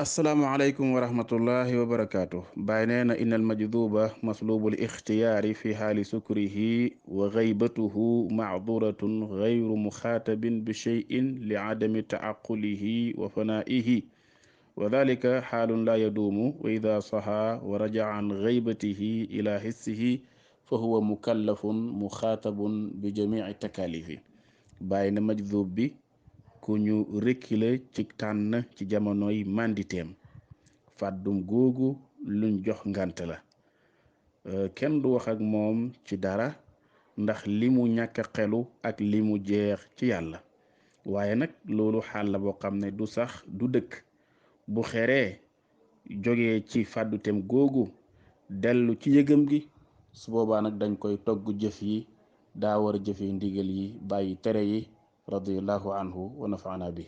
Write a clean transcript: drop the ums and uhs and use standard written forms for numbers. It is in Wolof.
asalaamaaleykum wa rahmatullahi wa barakaatu. Baay nee na innal majduba maslubul ixtiyaari fi xaali sukrihi wa gaybatuhu macduratun gayru muxaatabin bi cheyin li cadami taaqulihi wa fanaa'ihi wa dalika xaalun laa yaduumu wa ida saxa wa rajaca an gaybatihi ila hissihi fa huwa mukallafun muxaatabun bi jamici takaalifi. Baay na majdub bi ku ñu rekkile ci tànn ci jamonoy manditeem fàddum googu luñ jox ngant la. kenn du wax ak moom ci dara ndax li mu ñàkk xelu ak li mu jeex ci yàlla, waaye nag loolu xaal la boo xam ne du sax du dëkk. bu xeree jógee ci fàdduteem googu dellu ci yëgam gi, su boobaa nag dañ koy togg jëf yi, daa war a jëfe ndigal yi bàyyi tere yi. radiyallahu anhu wa nafaana bi.